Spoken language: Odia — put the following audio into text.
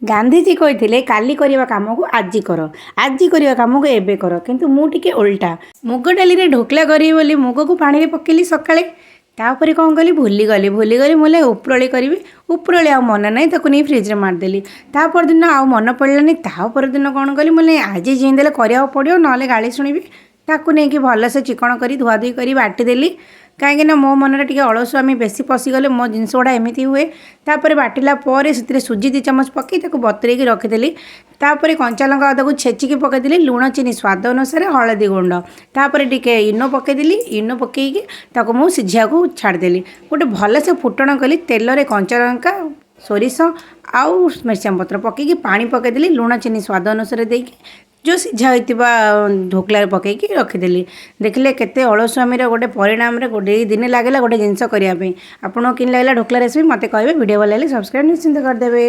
ଗାନ୍ଧିଜୀ କହିଥିଲେ, କାଲି କରିବା କାମକୁ ଆଜି କର, ଆଜି କରିବା କାମକୁ ଏବେ କର। କିନ୍ତୁ ମୁଁ ଟିକେ ଓଲଟା। ମୁଗ ଡାଲିରେ ଢୋକଲା କରିବି ବୋଲି ମୁଗକୁ ପାଣିରେ ପକେଇଲି ସକାଳେ। ତାପରେ କ'ଣ କଲି? ଭୁଲିଗଲି। ଭୁଲିଗଲି, ମୁଁ ଉପରଓଳି କରିବି, ଉପରଓଳି ଆଉ ମନେ ନାହିଁ, ତାକୁ ନେଇ ଫ୍ରିଜ୍ରେ ମାରିଦେଲି। ତା ପରଦିନ ଆଉ ମନେ ପଡ଼ିଲାନି। ତା ପରଦିନ କ'ଣ କଲି? ମୁଁ ଆଜି ଯେମିତି ହେଲେ କରିବାକୁ ପଡ଼ିବ, ନହେଲେ ଗାଳି ଶୁଣିବି। ତାକୁ ନେଇକି ଭଲସେ ଚିକଣ କରି, ଧୁଆଧୁଇ କରି ବାଟିଦେଲି, କାହିଁକିନା ମୋ ମନରେ ଟିକେ ଅଳସୁଆମି ବେଶୀ ପଶିଗଲେ ମୋ ଜିନିଷ ଗୁଡ଼ା ଏମିତି ହୁଏ। ତାପରେ ବାଟିଲା ପରେ ସେଥିରେ ସୁଜି 2 ଚାମଚ ପକାଇ ତାକୁ ବତୁରେଇକି ରଖିଦେଲି। ତାପରେ କଞ୍ଚା ଲଙ୍କା ଅଦାକୁ ଛେଚିକି ପକାଇଦେଲି, ଲୁଣ, ଚିନି ସ୍ୱାଦ ଅନୁସାରେ, ହଳଦୀ ଗୁଣ୍ଡ, ତାପରେ ଟିକେ ଇନୋ ପକାଇଦେଲି। ଇନୋ ପକାଇକି ତାକୁ ମୁଁ ସିଝିବାକୁ ଛାଡ଼ିଦେଲି। ଗୋଟେ ଭଲସେ ଫୁଟଣ କଲି ତେଲରେ, କଞ୍ଚା ଲଙ୍କା, ସୋରିଷ ଆଉ ଭୃସଙ୍ଗ ପତ୍ର ପକାଇକି ପାଣି ପକାଇଦେଲି। ଲୁଣ, ଚିନି ସ୍ୱାଦ ଅନୁସାରେ ଦେଇକି ଯେଉଁ ସିଝା ହୋଇଥିବା ଢୋକଲାରେ ପକାଇକି ରଖିଦେଲି। ଦେଖିଲେ, କେତେ ଅଳସୁଆମିର ଗୋଟେ ପରିଣାମରେ ଗୋଟେ ଦିନେ ଲାଗିଲା ଗୋଟେ ଜିନିଷ କରିବା ପାଇଁ। ଆପଣଙ୍କୁ କେମିତି ଲାଗିଲା ଢୋକଲା ରେସିପି, ମୋତେ କହିବେ। ଭିଡ଼ିଓ ଭଲ ଲାଗିଲେ ସବସ୍କ୍ରାଇବ୍ ନିଶ୍ଚିନ୍ତ କରିଦେବେ।